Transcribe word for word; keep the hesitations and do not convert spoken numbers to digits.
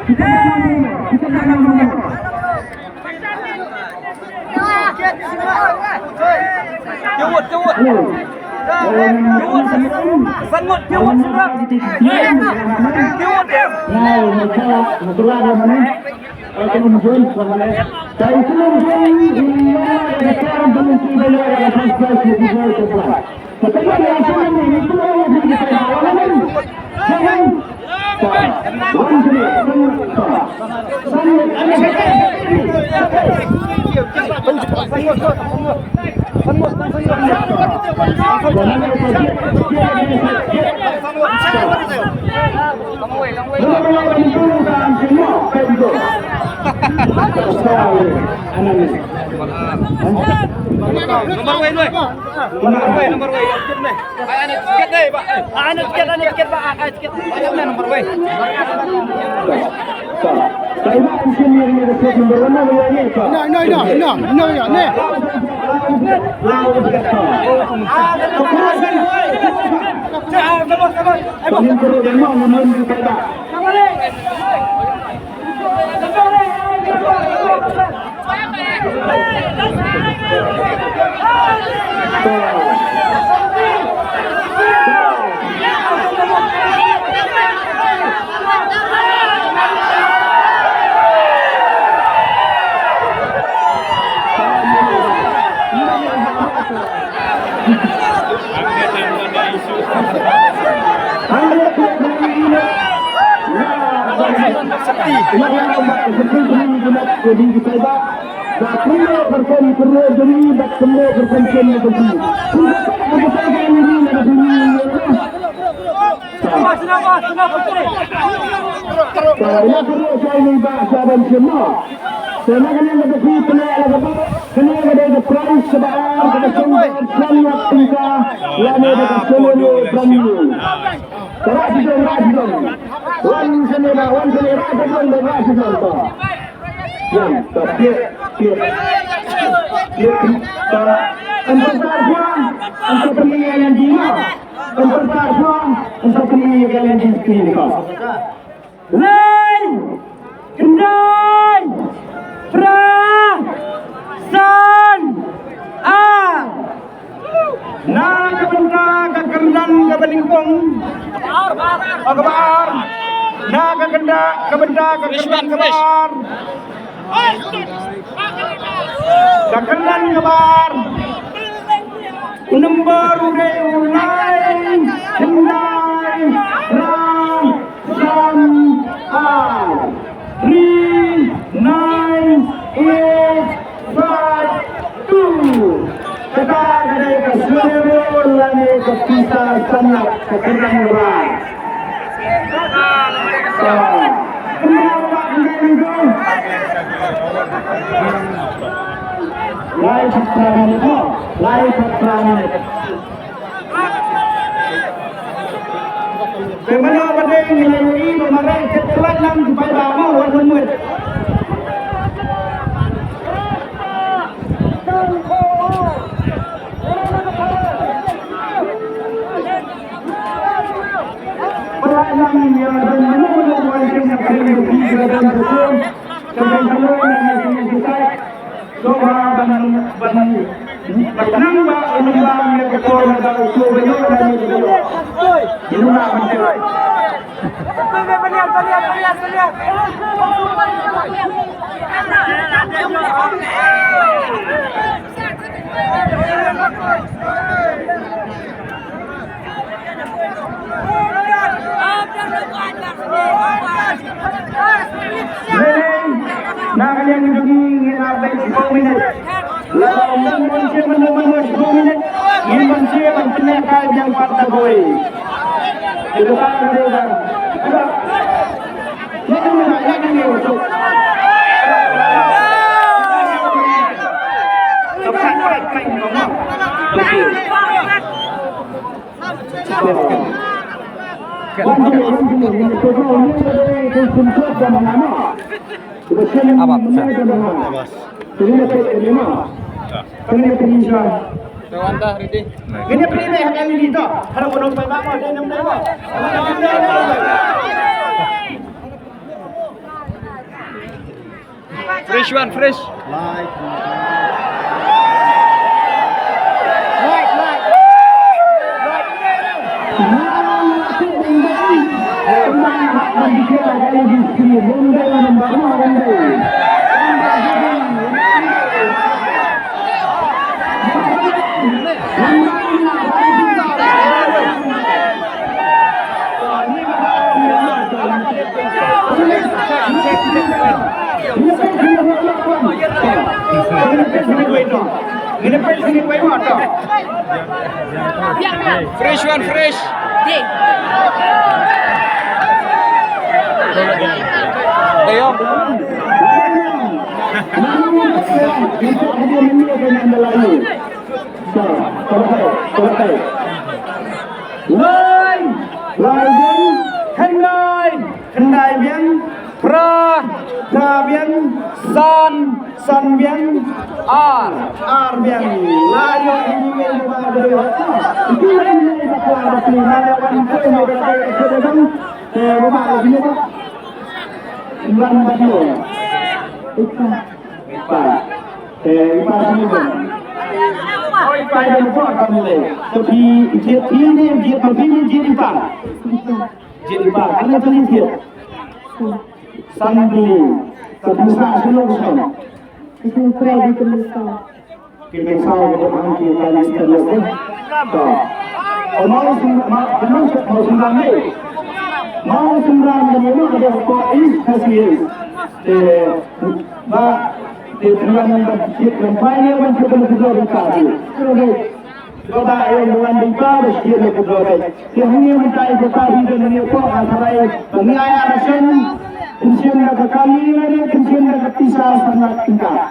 Kiwut, kiwut. Kiwut, kiwut, kiwut. Number wei, number wei. Number wei, number wei. Ai, ai, tiket dei, ba. Ai, ai, tiket, ai, tiket, ba. Ai, ai, tiket. Ai, ai, number wei. No, no, no, no, no, no, no. Te na kane ka dei ka prize kaba ar kaba shong san lak tyngka lane da ka sholone brand new. Te rah shisha, rah shisha. Wan shane ba, wan shane, rah shisha, rah shisha. Wan, to, peit, peit. Peit, to. Em pyntar shuwa, em pyntar shuwa, em pyntar shuwa, em pyntar shuwa. Lai, khyndai, phra, san, ar. Na ka bynta ka kyrdan kaba nyngkong. Oh, kaba ar. Na ka kynda, ka bynta ka kyrdan kaba ar. Ka kyrdan kaba ar. U number u dei u lai, khyndai, phra, san, ar. Three nine eight five two. Kata ka dei ka scenario lane ka pisa san lak ka kyrdan ba. Lai phra minit mo. Lai phra minit. Te mano ba dei ngi la ïohi ba mareh, te khlaiñ lang ki paidbah mo, wat mut. Khlaiñ lang ïa ban mano ba wan kem kem kem kem kem kem kem. Sngewbha ban, ban, ban khnang ba u lymbam ïa ka por ba u shu ba ïoh ba ïoh ba ïoh. Ïa u la ban tip. Na ka liang jong ngi ngi la dei shiphew minit. Lada ym don mon shim, mon shim shiphew minit, ngin mon shim ban pynlehkai biang pat da kawei. Ïa kata ka dei ban. Abbas. Ready. Kene prime ha kali ni to. Haro kono pa ba ko de nam de. Fresh one, fresh. Fresh one, fresh. Ayo. Lai, lai biang, khyndai, khyndai biang, phra, phra biang, san, san biang, ar, ar biang. La ïoh ïa ngi ïa ba dei. Ïa ngi ïa ba dei. Te ba ba ïa ba. Iwan ba ïoh. Ita. Ita. Te ita sini ba. Oi, pai ba ba kami le. Tapi dia ini dia begini dia di ba. Jadi ba, ana tadi dia. Sambil terpisah selalu sama. Itu pray di tempat. Ki mensau ki hang ki kali stainless eh. To. O mau sum ma, mau sum, mau sum ram ni. Mau sum ram ni, mau ada ko is kasi is. Te ba te tuan ba kit ram pai ni ban kit ban kit ram ka. Ba ba ïa wan dei ba ba kit ban kit ram. Te hangne mynta i ba ba ri da ni ko a sarai ba ni ai ara shen. Pension da ka kali ni, pension da ka pisa sangat tingkah.